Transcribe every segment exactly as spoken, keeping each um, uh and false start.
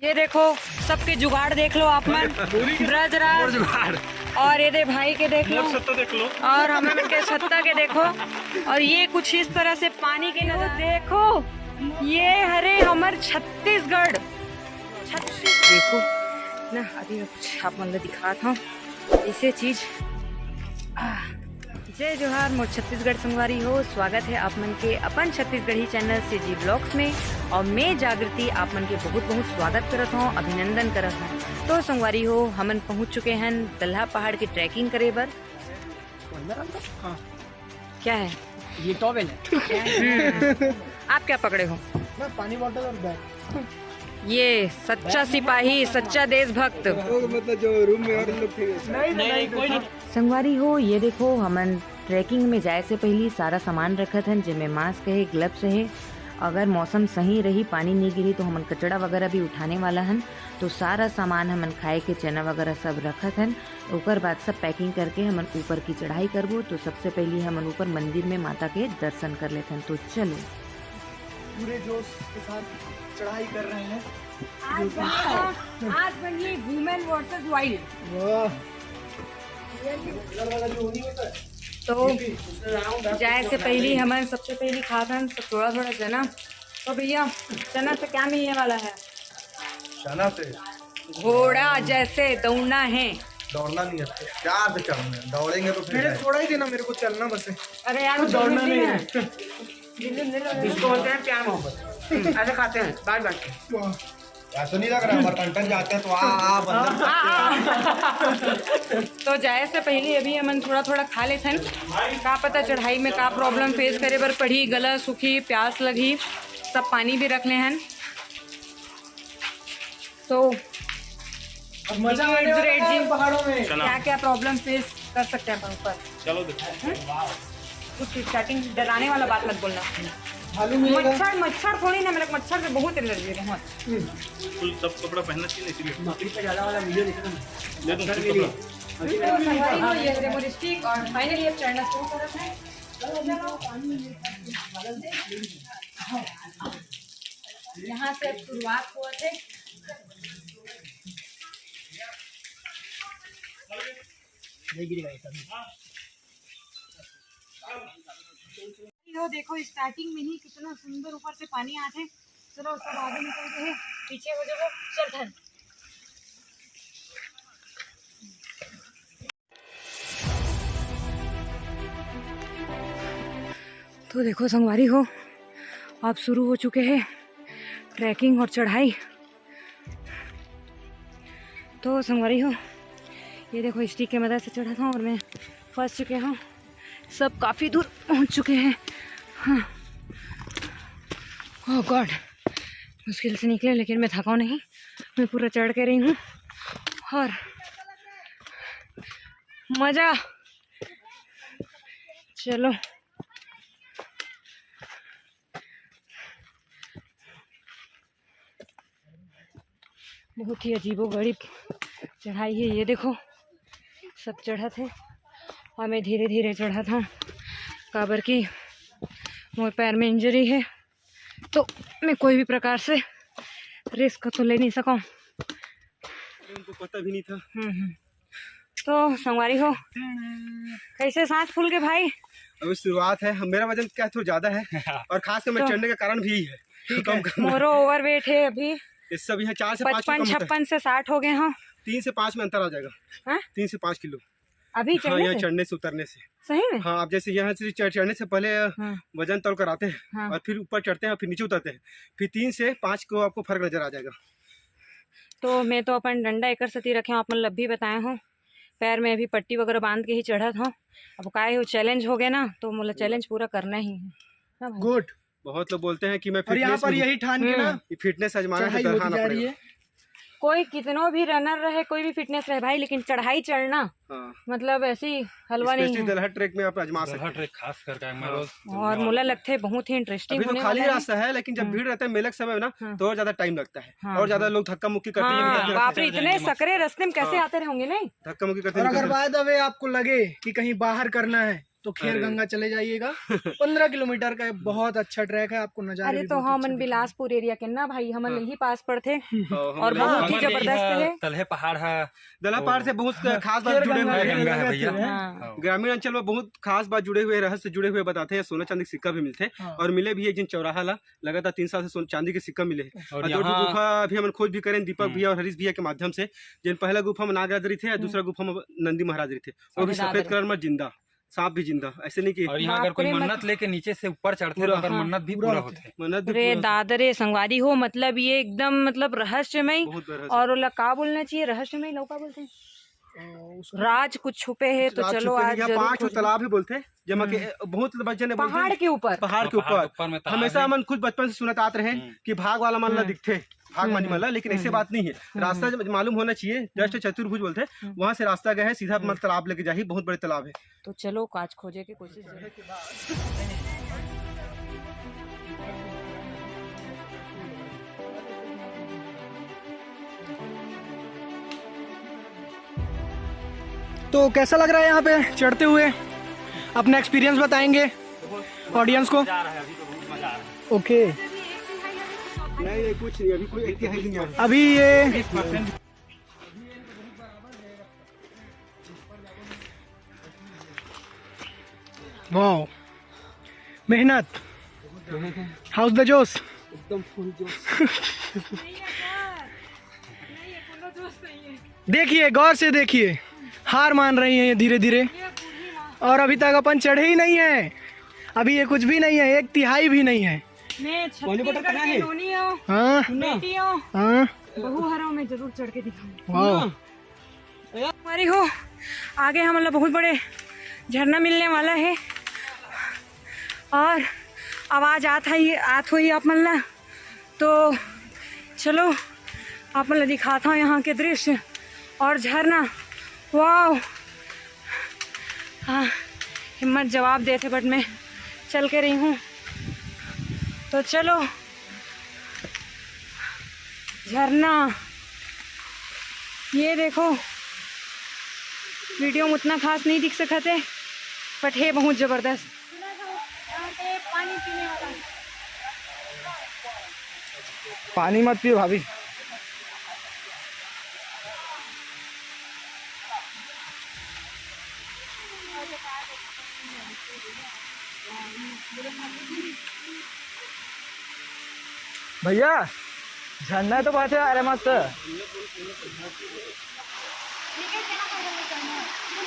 ये देखो, सबके जुगाड़ देख लो आप मन। ब्रजराज जुगाड़। और ये दे भाई के देख लो। छत्ता देख लो। और हमन के छत्ता के देखो। और ये कुछ इस तरह से पानी के नजारे देखो। ये हरे हमर छत्तीसगढ़। छत्तीस देखो ना, अभी मैं कुछ आप मन ला दिखात हूँ ऐसे चीज। आ, जय जोहार मोर छत्तीसगढ़ संगवारी हो। स्वागत है आप मन के अपन छत्तीसगढ़ी चैनल सीजी ब्लॉग्स में। और मैं जागृति आप मन के बहुत बहुत स्वागत करत हूँ, अभिनंदन करत हूँ। तो संगवारी हो, हमन पहुँच चुके हैं दल्हा पहाड़ की ट्रैकिंग करे बर। हाँ। क्या है? ये टॉवेल है। आप क्या पकड़े हो? मैं पानी बॉटल और बैग। ये सच्चा सिपाही, सच्चा देशभक्त। मतलब जो रूम में और लोग थे। नहीं, नहीं, कोई नहीं। संगवारी हो, ये देखो, हमन ट्रैकिंग में जाए से पहली सारा सामान रखत हन, जेमे मास्क है, ग्लव्स है। अगर मौसम सही रही, पानी नहीं गिरी, तो हमन कचड़ा वगैरह भी उठाने वाला हन। तो सारा सामान हमन खाए के, चना वगैरह सब रखत हन। ओकर बाद सब पैकिंग करके हमन ऊपर की चढ़ाई करबो। तो सबसे पहली हमन ऊपर मंदिर में माता के दर्शन कर लेथन। तो चलो। पूरे जोश के साथ चढ़ाई कर रहे हैं। आज बनिए, आज बनिए वुमेन वर्सेस वाइल्ड। वाह। तो जाए से पहली हमन सबसे पहली खात हन सब थोड़ा थोड़ा चना। तो भैया, चना से क्या मिलने वाला है? चना से घोड़ा जैसे दौड़ना है। दौड़ना नहीं है, प्यार से चलना है। दौड़ेंगे तो फिर मेरे जाएंगे। थोड़ा ही देना, मेरे को चलना बस है। अरे यार, कुछ दौड़ना नहीं है। जिसको बोलते हैं प्यार मोहब्बत, ऐसे खाते हैं बार बार। वाह। ऐसा नहीं लग रहा, बर्तन टक जाते हैं तो आ, आ, बंदर। तो जाए से पहले अभी हमन थोड़ा थोड़ा खा लेथन। का पता चढ़ाई में का प्रॉब्लम फेस करे बर पड़ही, गला सूखी, प्यास लगही, सब पानी भी रख ले हन। तो अब मजा आने वाला है पहाड़ों में। क्या क्या प्रॉब्लम फेस कर सकते हैं अपन ऊपर? चलो देखो। हम्म? कुछ स्टार्टिंग डराने वाला बात मत बोलना। भालू मिलेगा। मच्छर, मच्छर थोड़ी ना, मेरे को मच्छर से बहुत एलर्जी है, बहुत। हम्म। फुल सब कपड़ा पहनना चाहिए इसीलिए। बकरी का ज्यादा वाला वीडियो देखना। ले तुम फुल कपड़ा। तो संगवारी हो, ये रहे मोर स्टिक और फाइनली अब चढ़ना शुरू करत है। यहाँ से अब शुरुआत हुआ थे। ये देखो, देखो, स्टार्टिंग में ही कितना सुंदर ऊपर से पानी आथे। चलो, सब आगे निकल गए हैं, पीछे हो जाओ, चल ठन। तो देखो संगवारी हो, अब शुरू हो चुके हैं ट्रैकिंग और चढ़ाई। तो संगवारी हो, ये देखो, स्टिक के मदद से चढ़ा था और मैं फंस चुके हूँ। सब काफ़ी दूर पहुँच चुके हैं। हाँ, ओह गॉड, मुश्किल से निकले, लेकिन मैं थका नहीं, मैं पूरा चढ़ के रही हूँ और मज़ा। चलो, बहुत ही अजीबो गरीब चढ़ाई है। ये देखो, सब चढ़त है और मैं धीरे धीरे चढ़त हूँ, काबर कि मोर पैर में इंजरी है, तो मैं कोई भी प्रकार से रिस्क तो ले नहीं सकूँ। उनको पता भी नहीं था। हम्म, हम्म। तो संगवारी हो, कैसे सांस फूल के भाई? अभी शुरुआत है, हम, मेरा वजन क्या थोड़ा ज्यादा है और खासकर मैं तो चढ़ने का कारण भी यही है। ठीक कम है। करना। मोरो ओवरवेट है अभी। ये सब यहाँ चार से पाँच किलो पचपन, कम होता है। छप्पन से साठ हो गए हो। तीन से पाँच में अंतर आ जाएगा। हाँ? तीन से पाँच किलो। अभी हाँ, चढ़ने यहाँ से? चढ़ने से उतरने से। सही में? हाँ, आप जैसे यहाँ से चढ़-, चढ़ने से पहले हाँ। वजन तौल कर आते हैं हाँ। और फिर ऊपर चढ़ते हैं और फिर नीचे उतरते हैं, फिर तीन से पाँच किलो आपको फर्क नजर आ जाएगा। तो मैं तो अपन डंडा एकर सेती रखे हूँ, आप मन ल अभी बताए हूँ, पैर में अभी पट्टी वगैरह बांध के ही चढ़त हूँ। अब काय हो, चैलेंज हो गया ना, तो मोला चैलेंज पूरा करना ही है। हाँ भाई। गुड। बहुत लोग बोलते हैं कि मैं और यहाँ फिटनेस पर में हूँ। यही ठान के ना हम्म। ये फिटनेस आजमाना है, चढ़ाई तो होती डरहाना जा रही पड़ेगा। है। कोई कितनो भी रनर रहे, कोई भी फिटनेस रहे भाई, लेकिन चढ़ाई चढ़ना हाँ। मतलब ऐसी हलवा नहीं स्पेशली है। दलहा ट्रैक में आप आजमा सकते दलहा हैं। ट्रैक खास करके मैं हाँ। रोज और मुला लगथे बहुत ही इंटरेस्टिंग अभी तो होने खाली वाला है। रास्ता है, लेकिन जब हम्म। भीड़ रहता है मेला के समय में ना, हाँ। तो और ज्यादा टाइम लगता है हाँ। और ज्यादा लोग धक्का मुक्की करते हाँ, हैं। बाप रे, इतने सकरे रास्ते में कैसे हाँ। आते रहेंगे नहीं? धक्का मुक्की करते और अगर निकलते हैं। बाय द वे आपको लगे कि कहीं बाहर करना है, तो खेर अरे। गंगा चले जाइएगा। पन्द्रह किलोमीटर का बहुत अच्छा ट्रैक है, आपको नजारे अरे भी तो बहुत हमन अच्छे दिखेंगे। बिलासपुर एरिया के ना भाई, हमन हाँ। यही पास पड़थे। हाँ, हम और लोग बहुत ही हमारे जबरदस्त यहाँ है। तलहे पहाड़ है। दला पहाड़ से बहुत हाँ, खास बात खेर जुड़े गंगा हुए हैं। गंगा है भैया। हाँ। हाँ। ग्रामीण अंचल में बहुत खास बात जुड़े हुए, रहस्य जुड़े हुए बताते हैं। सोना चांदी का सिक्का भी मिलते हैं हाँ। और मिले भी एक दिन चौराहा ला, लगातार तीन साल से सोन-, चांदी के सिक्का मिले हैं। और और दो ठो यहाँ गुफा अभी हमन खोज भी करें दीपक हम्म। भैया और हरीश भैया के माध्यम से, जिन पहला गुफा में नागराज रही थे, हम्म। दूसरा गुफा में नंदी महाराज रही थे, वो भी अरे सफेद दादा रे। कलर में जिंदा, सांप भी जिंदा, ऐसे नहीं कि और यहाँ अगर बाप कोई रे, मत- मन्नत लेके नीचे से ऊपर चढ़ते हैं, पूरा, तो अगर हाँ, मन्नत भी पूरा पूरा होता होता है। है। मन्नत भी अरे पूरा होता है। दादा रे संगवारी हो, मतलब ये एकदम मतलब रहस्यमय। बहुत रहस्य। और ओला का बोलना चाहिए, रहस्यमय लोग का बोलते हैं? अ, उसको राज कुछ छुपे है, तो राज चलो छुपे है, आज यहाँ जरूर पांच ठो खोजबे। तालाब है बोलते हैं, जेमा के हम्म। बहुत बच्चे ने बोलते पहाड़ हैं, के ऊपर। पहाड़ के हाँ, पहाड़ ऊपर। के ऊपर में तालाब हमेशा है। हमन खुद बचपन से सुनत आत रहे हम्म। कि भाग वाला मन ला हम्म। दिखते, भाग वाली हम्म। मन ला, लेकिन ऐसे हम्म। बात नहीं है। हम्म। रास्ता जब मालूम होना चाहिए, हम्म। जस्ट चतुर्भुज बोलते हैं, हम्म। वहां से रास्ता गए है, सीधा हम्म। मतलब तालाब लेके जाही, बहुत बड़े तालाब है। तो चलो, आज खोजे के कोशिश जरूर। तो कैसा लग रहा है यहाँ पे चढ़ते हुए? अपना एक्सपीरियंस बताएंगे ऑडियंस को। ओके। नहीं, नहीं, कुछ नहीं, अभी कोई एक तिहाई भी नहीं आया। अभी ये वाओ, मेहनत। हाउस द जोश? एकदम फुल जोश। देखिए, गौर से देखिए, हार मान रही है ये धीरे धीरे। और अभी तक अपन चढ़े ही नहीं है, अभी ये कुछ भी नहीं है, एक तिहाई भी नहीं है। मैं छत्तीसगढ़ की नोनी हूँ, हाँ। बेटी हूँ, हाँ। बहू हरव, मैं जरूर चढ़ के दिखाऊंगी। वाह। हमारी हो, आगे हमन ला बहुत बड़े झरना मिलने वाला है और आवाज आत है, आत होही आप मन ला। तो चलो, आप मन ला दिखात हूँ यहाँ के दृश्य और झरना। वाओ, हाँ, हिम्मत जवाब देथे, but मैं चल के रही हूँ। तो चलो, झरना, ये देखो, वीडियो में उतना खास नहीं दिख सकत है, but है बहुत जबरदस्त। पानी मत पियो भाभी। भैया, झरना तो बहुत है, अरे मस्त।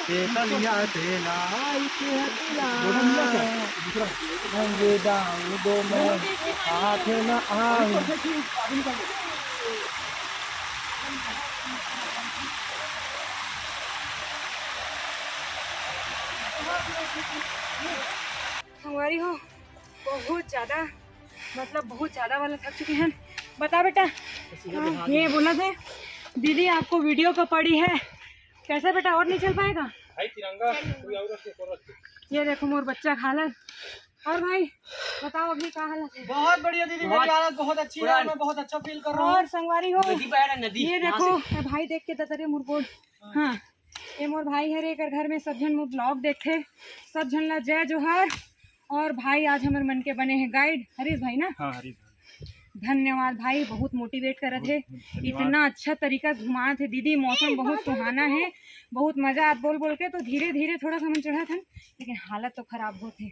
तेतलिया तेला आई के हतिया। रंग दाऊ दो मैं हाथ न आऊं। संगवारी हो, बहुत ज्यादा, मतलब बहुत ज्यादा वाला थक चुके हैं। बता बेटा, हाँ, ये बोला थे दीदी आपको वीडियो का पड़ी है, कैसा बेटा, और नहीं चल पाएगा? भाई तिरंगा कोई और रख दे, और रख दे। ये देखो मोर बच्चा का हालत। और भाई बताओ अभी का हालत है? बहुत बढ़िया दीदी, मेरी हालत बहुत अच्छी है, मैं बहुत अच्छा फील कर रहा हूँ। और संगवारी हो, नदी बह रहा है, नदी। ये देखो, ए भाई देख के दतरे मोर गोड़। हाँ, ये मोर भाई हरे, एकर घर में सब झन मोर ब्लॉग देखथे, सब झन ला जय जोहार। और भाई आज हमर मन के बने हैं गाइड हरीश भाई ना। हाँ, हरीश भाई। धन्यवाद भाई, बहुत मोटिवेट करत हे, बहुत धन्यवाद। इतना अच्छा तरीका से घुमात हे दीदी। मौसम बहुत सुहाना है, बहुत मजा आत बोल बोल के। तो धीरे धीरे थोड़ा सा मन चढ़त हन, लेकिन हालत तो खराब होत हे।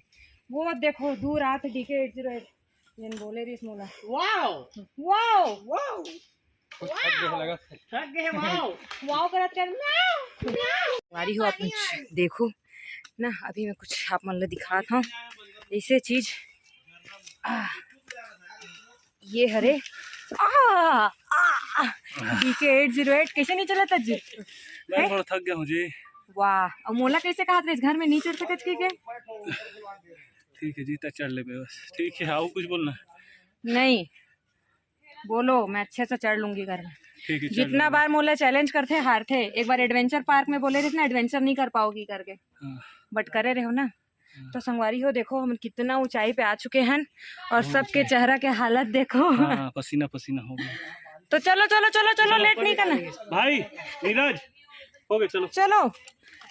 वो देखो दूर आत डीके एट जीरो एट, जेन बोले रहिस मोला। वाओ! वाओ! वाओ! कुछ थक गए लगा। थक गए, वाओ! वाओ करत कर, म्याऊ, म्याऊ। संगवारी हो, आप मन देखो ना, अभी मैं कुछ आप मन ला दिखात हूँ ऐसे चीज। आ, ये हरे, आ, आ, डीके एट जीरो एट कैसे नहीं चलत जी? मैं थोड़ा थक गया हूँ जी। वाह, अब मोला कैसे कहत रहे घर में नहीं चढ़ सकत के, के? ठीक है जी, त चढ़ लेबे बस। ठीक है, आओ कुछ बोलना। नहीं, बोलो, मैं अच्छे से चढ़ लूंगी घर में। ठीक है, चढ़ जितना लूंगा। बार मोला चैलेंज करथे, हारथे। एक बार एडवेंचर पार्क में बोले रहे ना, एडवेंचर नहीं कर पाओगी करके, हाँ। बट करे रहे हो ना। हाँ। तो संगवारी हो, देखो हम कितना ऊंचाई पे आ चुके हैं और हाँ, सबके ऊंचाई। चेहरा के हालत देखो। हाँ, पसीना पसीना हो गया। तो चलो, चलो, चलो, चलो, चलो, लेट नहीं करना। भाई नीरज, हो गए, चलो। चलो,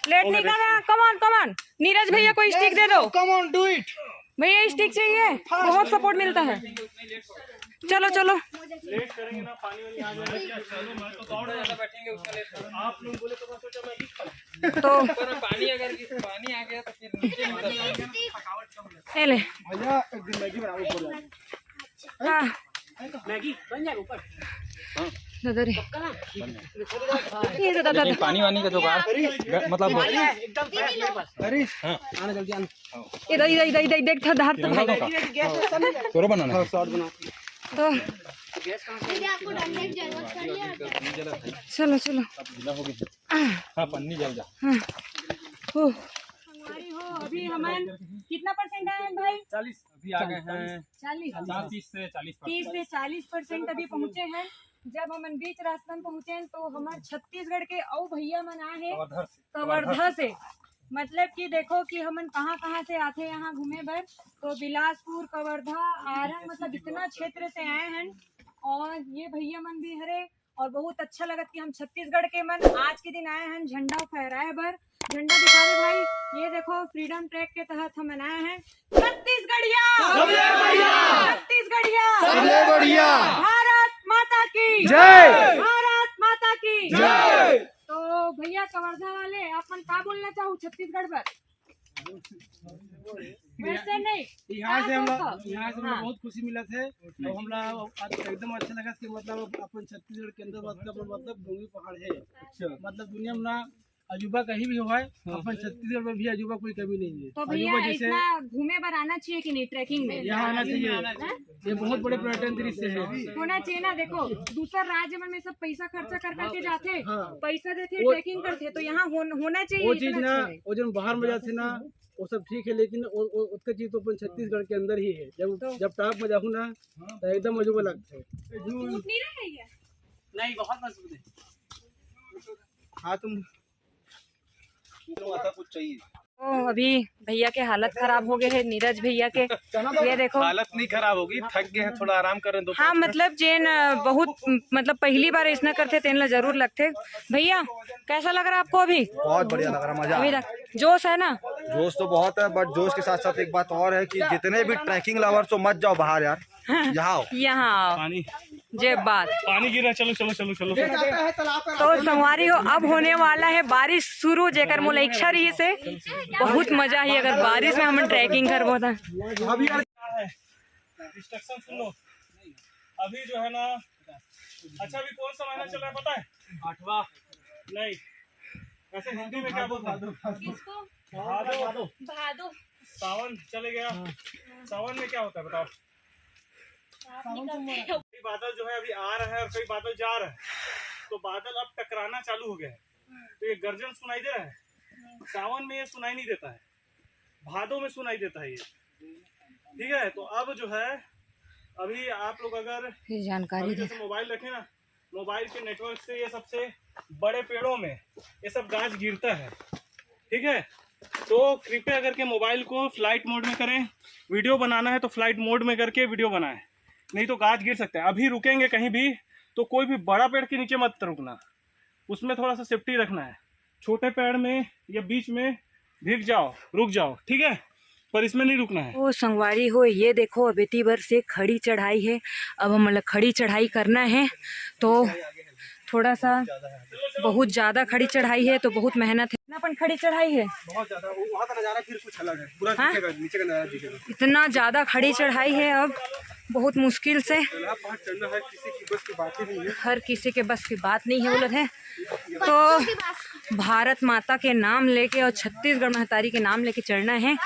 लेट नहीं करना। Come on, come on. Neeraj भैया को स्टिक दे दो। Come on, do it. भैया, स्टिक चाहिए, बहुत सपोर्ट मिलता है। चलो, चलो। तो पानी अगर पानी आ गया तो फिर नीचे नहीं उतरता। ये ले। भैया, एक दिन मैगी बनाओ, ऊपर जाके। हाँ। मैगी बन जाएगा ऊपर। दादा रे। ये तो दादा। लेकिन पानी वानी का जुगाड़, ग-, मतलब एकदम fresh मेरे पास। हरीश, हाँ। आना जल्दी आना। इधर, इधर, इधर, इधर, देख, धार तो भाई। तोरो बनाना है। हाँ, शॉर्ट बना। तो गैस कहाँ से? आपको डालने की जरूरत पड़ी है? चलो, चलो। हाँ, पन्नी जल जा। हाँ। ओह। हमारी हो, अभी हमन कितना परसेंट आए हैं भाई? चालीस। अभी आ गए हैं चालीस। चालीस। तीस से चालीस परसेंट। तीस से चालीस परसेंट अभी पहुँचे हैं। जब हमन बीच रास्ता में पहुँचे हैं, तो हमर छत्तीसगढ़ के अउ भैया मन आए हैं कवर्धा से। कवर्धा से। मतलब कि देखो कि हमन कहाँ-कहाँ से आथे यहाँ घूमे बर, तो बिलासपुर, कवर्धा, आरंग, मतलब इतना क्षेत्र से आए हैं। और ये भैया मन भी हरे, और बहुत अच्छा लगत कि हम छत्तीसगढ़ के मन आज के दिन आए हैं झंडा फहराए बर। झंडा दिखावे भाई, ये देखो, फ्रीडम ट्रैक के तहत हमन आए हैं। छत्तीसगढ़िया, सबले बढ़िया। छत्तीसगढ़िया, सबले बढ़िया। भारत माता की जय। भारत माता की जय। तो भैया, कवर्धा वाले, आप मन का बोलना चाहू छत्तीसगढ़ पर? वैसे नहीं, यहाँ से हम लोग, यहाँ से हम लोग हाँ। बहुत खुशी मिला थे, तो हमला आज एकदम अच्छा लगा कि मतलब अपन छत्तीसगढ़ के अंदर मतलब, मतलब डोंगरी पहाड़ है। अच्छा। मतलब दुनिया में ना अजूबा कहीं भी हुआ है, हाँ। अपन छत्तीसगढ़ में भी अजूबा कोई कमी नहीं है। तो अजूबा भैया, जैसे इतना घूमे बर आना चाहिए कि नहीं ट्रैकिंग में? यहाँ आना चाहिए। हाँ? ये बहुत बड़े पर्यटन दृश्य है। होना चाहिए ना। देखो, दूसर राज्य में सब पैसा खर्चा कर करके जाथे, हाँ। पैसा देथे, वो ट्रैकिंग करथे, तो यहाँ होन-, होना चाहिए। वो चीज इतना ना, अच्छा है। वो जो बाहर में जाथे ना, वो सब ठीक है, लेकिन वो, वो, उसका चीज तो अपन छत्तीसगढ़ के अंदर ही है। जब, तो जब टॉप में जाहू ना, तो एकदम अजूबा लगता है। ऊँट नहीं रहे ये? नहीं, बहुत मजबूत है। हाँ, तुम तो अभी भैया के हालत खराब हो गए है, नीरज भैया के। ये देखो, हालत नहीं खराब होगी, थक गए हैं, थोड़ा आराम कर रहे हैं, दो हाँ, पाँच मिनट। मतलब जेन, अ, बहुत, मतलब पहली बार ऐसना करथे, तेन ला जरूर लगथे। भैया, कैसा लग रहा है आपको अभी? बहुत बढ़िया लग रहा है, मजा आ अभी रहा है। तक जोश है ना? जोश तो बहुत है, बट जोश के साथ साथ एक बात और है कि जितने भी ट्रैकिंग लवर्स हो, मत जाओ बाहर यार, यहाँ आओ। यहाँ आओ। पानी। जे बात। पानी गिर रहा है, चलो, चलो, चलो, चलो। तो संगवारी हो, अब होने वाला है बारिश शुरू, जेकर मोला इच्छा रहिसे, बहुत मजा ही अगर बारिश में हमन ट्रैकिंग करबो त। अभी यार, इंस्ट्रक्शन सुन लो। अभी जो है ना, अच्छा, अभी कौन सा महीना चल रहा है पता है? आठवां। नहीं, वैसे हिंदी में क्या बोलते हैं? किसको? भादो। भादो। सावन चले गया। सावन में क्या होता है बताओ? कई बादल जो है अभी आ रहा है और कई बादल जा रहा है, तो बादल अब टकराना चालू हो गया है, तो ये गर्जन सुनाई दे रहा है। सावन में ये सुनाई नहीं देता है, भादों में सुनाई देता है ये, ठीक है। तो अब जो है, अभी आप लोग अगर ये जानकारी अभी दे। जैसे मोबाइल रखे ना, मोबाइल के नेटवर्क से ये सबसे बड़े पेड़ों में ये सब गाज गिरता है, ठीक है। तो कृपया करके मोबाइल को फ्लाइट मोड में करें, वीडियो बनाना है तो फ्लाइट मोड में करके वीडियो बनाएं, नहीं तो गाज गिर सकता है। अभी रुकेंगे कहीं भी तो कोई भी बड़ा पेड़ के नीचे मत रुकना, उसमें थोड़ा सा सेफ्टी रखना है। छोटे पेड़ में या बीच में भीग जाओ, रुक जाओ, ठीक है, पर इसमें नहीं रुकना है। ओ संगवारी हो, ये देखो, अब एती बर से खड़ी चढ़ाई है। अब हमन ला खड़ी चढ़ाई करना है, तो थोड़ा सा बहुत ज्यादा खड़ी चढ़ाई है, तो बहुत मेहनत है। ना अपन खड़ी चढ़ाई है, बहुत ज्यादा। वो वहाँ का नजारा फिर कुछ अलग है, पूरा हाँ? दिखेगा, नीचे का नजारा दिखेगा। इतना ज्यादा खड़ी चढ़ाई है, अब बहुत मुश्किल से। पहाड़ चढ़ना हर किसी की बस की बात ही नहीं है। हर किसी के बस की बात नहीं है, बोलत है। तो भारत माता के नाम लेके और छत्तीसगढ़ महतारी के नाम लेके चढ़ना है।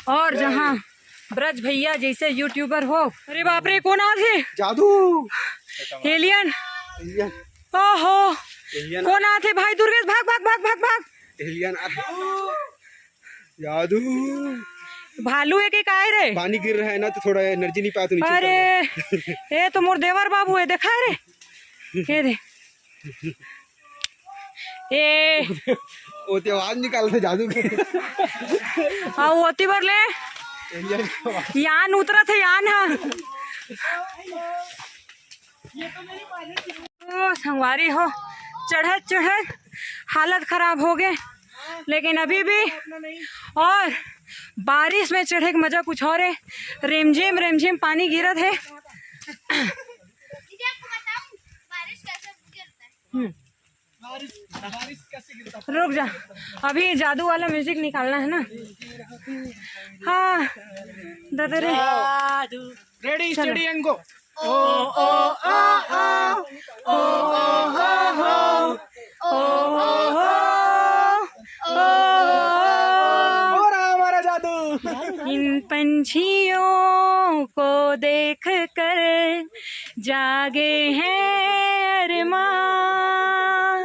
और जहाँ ब्रज भैया जैसे यूट्यूबर हो, अरे बाप रे, कौन आथे? जादू। एलियन। एलियन। ओहो। एलियन। कौन आथे भाई दुर्गेश? भाग, भाग, भाग, भाग, भाग। एलियन आथे। जादू। भालू है कि काय रे? पानी गिर रहा है ना, तो थोड़ा एनर्जी नहीं पाया, तो नीचे अरे, उतर गया। ये तो मोर देवर बाबू है, देखा रे? ये दे। ए। वो तो आवाज निकाल थे जादू के। हाँ, वो ओती बर ले। एलियन की आवाज। यान उतरा थे, यान, हाँ। ओ, संगवारी हो, चढ़त, चढ़त। हालत खराब हो गए, लेकिन अभी भी। और बारिश में चढ़े के मजा कुछ और है। रिमझिम रिमझिम पानी गिरत है। दीदी, आपको बताऊं बारिश कैसे गिरता है? हम्म, बारिश बारिश कैसे गिरता? रुक जा, अभी जादू वाला म्यूजिक निकालना है ना। हाँ, दादा रे। Ready, steady and go. हो रहा हमारा जादू। इन पंछियों को देख कर जागे हैं अरमान।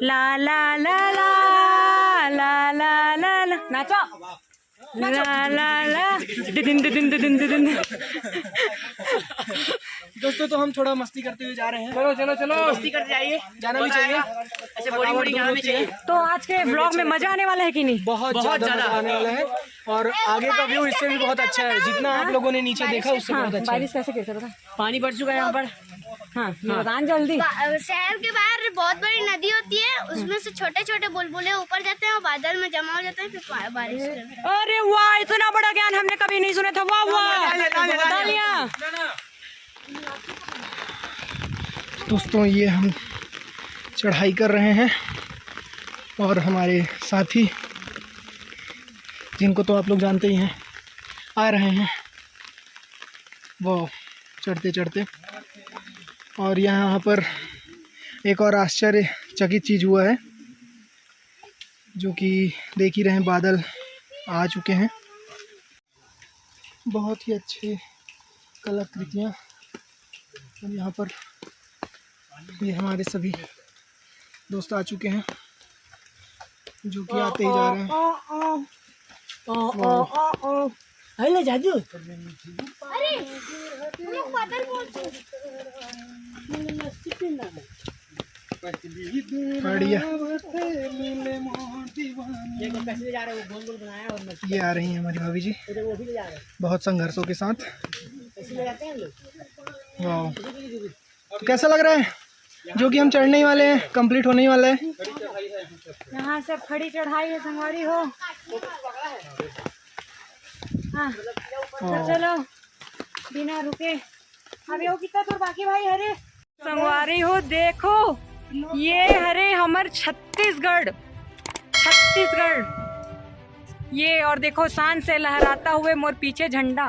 ला ला ला ला ला ला ला ला। नाचो। ला ला ला। दिदिन दिदिन दिदिन दिदिन। दोस्तों, तो हम थोड़ा मस्ती करते हुए जा रहे हैं। चलो चलो चलो। मस्ती करते जाइए, जाना भी चाहिए। ऐसे बोरिंग बोरिंग जाना भी चाहिए। तो आज के व्लॉग में मजा आने वाला है कि नहीं? बहुत ज्यादा मजा आने वाला है। और आगे का व्यू इससे भी बहुत अच्छा है, जितना आप लोगों ने नीचे देखा, उससे हाँ, बहुत अच्छा है। बारिश कैसे गिरता है बता। पानी बढ़ चुका है यहाँ पर। हाँ, ये बताएं जल्दी। बा- शहर के बाहर बहुत बड़ी नदी होती है, उसमें से छोटे छोटे बुलबुले ऊपर जाते हैं और बादल में जमा हो जाते हैं, फिर बा- बारिश होती है। अरे वाह, इतना बड़ा ज्ञान हमने कभी नहीं सुना था। वाह वाह, तालियां। दोस्तों, ये हम चढ़ाई कर रहे हैं और हमारे साथी, जिनको तो आप लोग जानते ही हैं, आ रहे हैं वो चढ़ते चढ़ते। और यहाँ पर एक और आश्चर्यचकित चीज़ हुआ है, जो कि देख ही रहे हैं, बादल आ चुके हैं। बहुत ही अच्छे कलाकृतियाँ। और यहाँ पर ये हमारे सभी दोस्त आ चुके हैं, जो कि आते ही जा रहे हैं। हेलो जादू। अरे, हम लोग बादल बोलते हैं। बढ़िया। ये तो कैसे जा रहा है, वो गोल गोल बनाया और मैं ये आ रही है हमारी भाभी जी, उधर वो भी ले जा रहे हैं। बहुत संघर्षों के साथ। कैसे ले जाते हैं हम लोग? वाह, तो कैसा लग रहा है जो कि हम चढ़ने ही वाले हैं, कंप्लीट होने ही वाला है? यहाँ से खड़ी चढ़ाई है संगवारी हो। हाँ, तो चलो बिना रुके। अब ये कितना दूर बाकी भाई? अरे संगवारी हो, देखो ये हरे हमर छत्तीसगढ़, छत्तीसगढ़। ये और देखो शान से लहराता हुए मोर पीछे झंडा,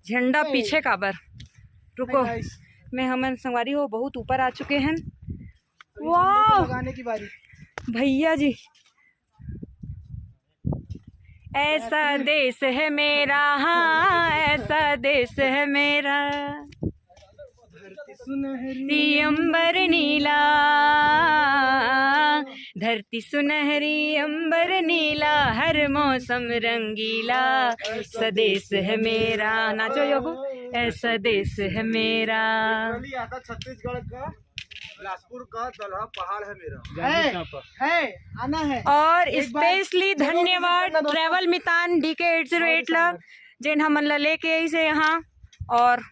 झंडा पीछे काबर। रुको, मैं हमन संगवारी हो बहुत ऊपर आ चुके हैं। वाह लगाने की बारी। भैया जी, ऐसा देश है मेरा, हाँ ऐसा देश है मेरा। सुनहरी री अंबर नीला, धरती सुनहरी अंबर नीला, हर मौसम रंगीला, ऐसा देश है मेरा। नाचो योगू, ऐसा देश है मेरा। Literally ऐसा छत्तीसगढ़ का बिलासपुर का दलहा पहाड़ है मेरा। है, है, आना है। और एक बार स्पेशली जरूर visit धन्यवाद करना दोस्तों। ट्रैवल मितान डीके एट जीरो एट ला, जेन हमन ला लेके आइस हे यहाँ। और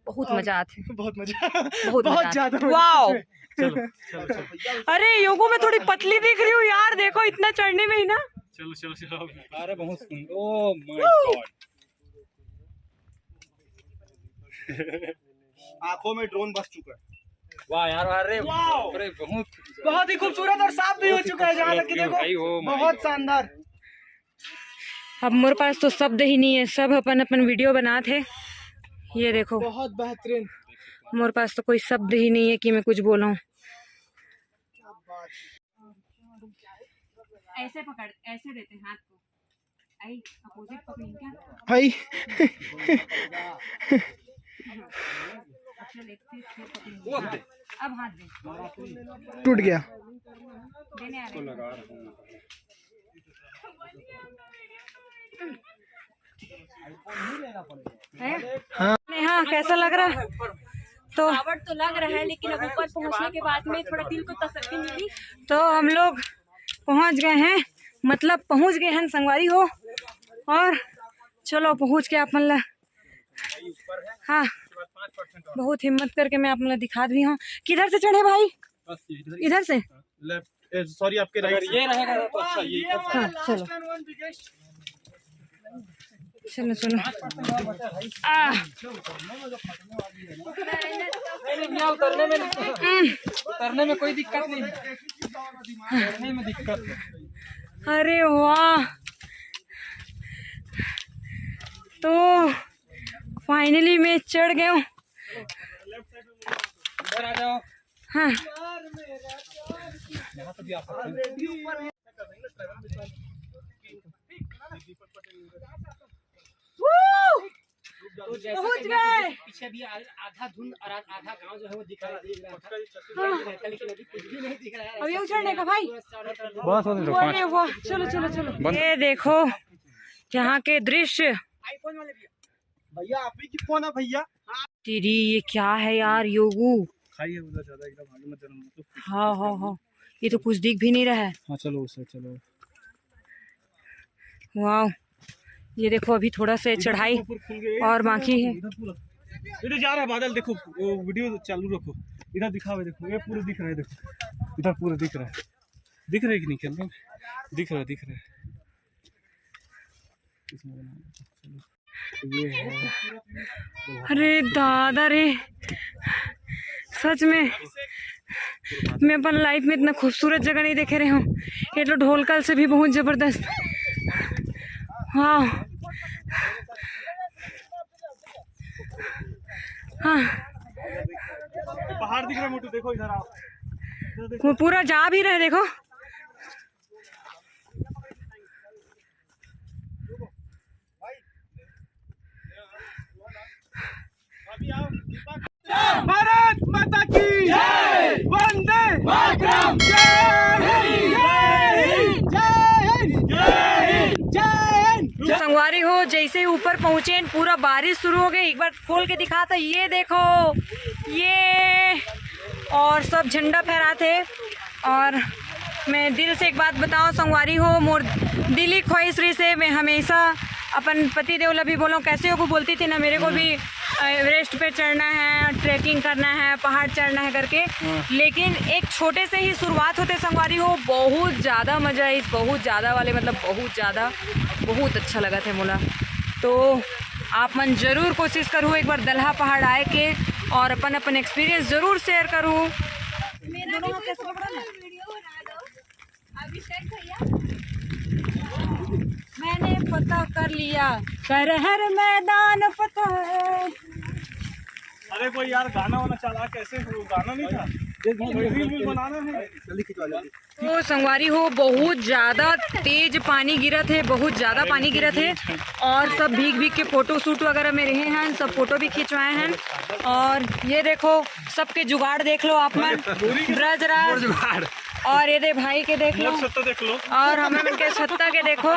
बहुत मजा आथे। बहुत मजा। बहुत मजा बहुत आथे। ज्यादा वाओ। मजा। अरे योगो, मैं थोड़ी पतली दिख रही हूँ यार, देखो इतना चढ़ने में ही ना। चलो चलो चलो। अरे बहुत सुंदर, oh my God। आंखों में ड्रोन बस चुका है। वाह यार, अरे बाप रे, बहुत बहुत ही खूबसूरत और साफ भी हो चुका है, जहाँ तक कि देखो, भाई, oh my बहुत God। शानदार। अब मोर पास तो शब्द ही नहीं है, सब अपन अपन वीडियो बनात हे। ये देखो, बहुत बेहतरीन। मोर पास तो कोई शब्द ही नहीं है कि मैं कुछ बोलूं। ऐसे पकड़, ऐसे देते हाथ को, आई अपोजिट पकड़ी क्या? भाई, अच्छा, लेग से फिर पकड़ी। अब हाथ दे। टूट गया। देने आ रहे हैं। हाँ। नेहा, कैसा लग रहा है? तो थकावट तो लग रहा है, लेकिन अब ऊपर पहुंचने के बाद में थोड़ा दिल को तसल्ली मिली। तो हम लोग पहुंच गए हैं, मतलब पहुंच गए हैं संगवारी हो। और चलो पहुंच के अपन ला, हाँ, बहुत हिम्मत करके मैं अपन ला दिखा दी हूँ। किधर से चढ़े भाई? बस ये इधर ही। इधर से? लेफ्ट, सॉरी, आपके राइट। ये रहेगा तो अच्छा, ये इधर से। हाँ, चलो। चलो, चलो। आ। नहीं, नहीं, भैया, उतरने में, उतरने में कोई दिक्कत नहीं है। उतरने में दिक्कत नहीं। अरे वाह, तो फाइनली मैं चढ़ गया हूँ। इधर आ जाओ। हाँ। यहाँ से भी आ सकते हैं। तो जैसा पहुंच कि मैं गए। पीछे भी आ-, आधा धुंध और आ-, आधा गांव जो है वो दिख रहा है, दिख रहा था। हाँ। लेकिन अभी कुछ भी नहीं दिख रहा है। अभी उछलने का भाई। बस, बस, बस। अरे वाह, चलो, चलो, चलो। बंद। ये देखो यहाँ के दृश्य। भैया, आप ही की फोन है भैया। तेरी, ये क्या है यार, योगू? खाई है उधर ज्यादा एकदम आगे मत जाना, मतलब। हाँ, हाँ, हाँ, ये तो कुछ दिख भी नहीं रहा है। हाँ, चलो उस साइड चलो। वाह, ये देखो, अभी थोड़ा सा इधर चढ़ाई ऊपर खुल गए, और इधर बाकी है। इधर पूरा, इधर जा रहा है बादल, देखो, वो वीडियो चालू रखो, इधर दिखाओ, देखो, ये पूरा दिख रहा है, देखो, इधर पूरा दिख रहा है, दिख रहा है कि नहीं, कैमरा में? दिख रहा है, दिख रहा है। इसमें बना, चलो। ये है। अरे दादा रे, सच में मैं अपन लाइफ में इतना खूबसूरत जगह नहीं देखे रहे हूँ। ये तो ढोलकल से भी बहुत जबरदस्त। वाह। हाँ। पहाड़ दिख रहा है मोटू, देखो इधर आओ। वो पूरा जा भी रहे, देखो। भारत माता की जय। वंदे मातरम। जय हिंद, जय हिंद, जय हिंद, जय हिंद, जय हिंद। संगवारी हो, जैसे ही ऊपर पहुंचे, पूरा बारिश शुरू हो गई। एक बार खोल के दिखाता, ये देखो, ये और सब झंडा फहराते। और मैं दिल से एक बात बताओ संगवारी हो, मोर दिली ख्वाहिश रही से मैं हमेशा अपन पति देव ला भी बोलो, कैसे हो को बोलती थी ना, मेरे को भी अ, एवरेस्ट पे चढ़ना है, ट्रेकिंग करना है, पहाड़ चढ़ना है करके। हाँ। लेकिन एक छोटे से ही शुरुआत होते संगवारी हो, बहुत ज़्यादा मज़ा आई, बहुत ज़्यादा वाले, मतलब बहुत ज़्यादा, बहुत अच्छा लगा थे मोला। तो आप मन जरूर कोशिश करू एक बार दलहा पहाड़ आए के और अपन अपन एक्सपीरियंस जरूर शेयर करू। मेरा भी कोई वीडियो बना दो। अभिषेक भैया, मैंने पता कर लिया, कर हर मैदान फतेह। अरे कोई यार गाना वाना चला, कैसे वो गाना नहीं था? कोई रील वील बनाना है। जल्दी खिंचवा, जल्दी। तो संगवारी हो, बहुत ज़्यादा तेज पानी गिरत हे, बहुत ज़्यादा पानी गिरत हे और सब भीग भीग के फोटो शूट वगैरह में रहे हैं, सब फोटो भी खिंचवाए हैं। और ये देखो, सबके जुगाड़ देख लो आप मन, ब्रजराज जुगाड़। और ये दे भाई के देख लो, मोर छत्ता देख लो। और हमें मन के छत्ता के देखो।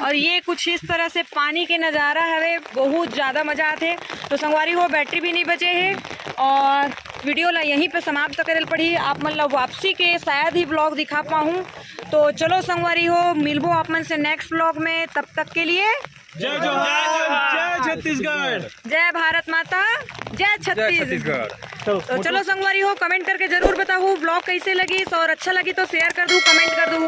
और ये कुछ इस तरह से पानी के नज़ारा हवे, बहुत ज़्यादा मज़ा आथे। तो संगवारी हो, बैटरी भी नहीं बचे हे और वीडियो ला यहीं पे समाप्त करे ल पड़ी। आप मन ला वापसी के शायद ही व्लॉग दिखा पाहूँ। तो चलो संगवारी हो, मिलबो आप मन से नेक्स्ट व्लॉग में। तब तक के लिए जय जोहार, जय छत्तीसगढ़। जय भारत माता, जय छत्तीसगढ़। तो चलो संगवारी हो, कमेंट करके जरूर बताओ व्लॉग कैसे लगी, और अच्छा लगी तो शेयर कर दू, कमेंट कर दू।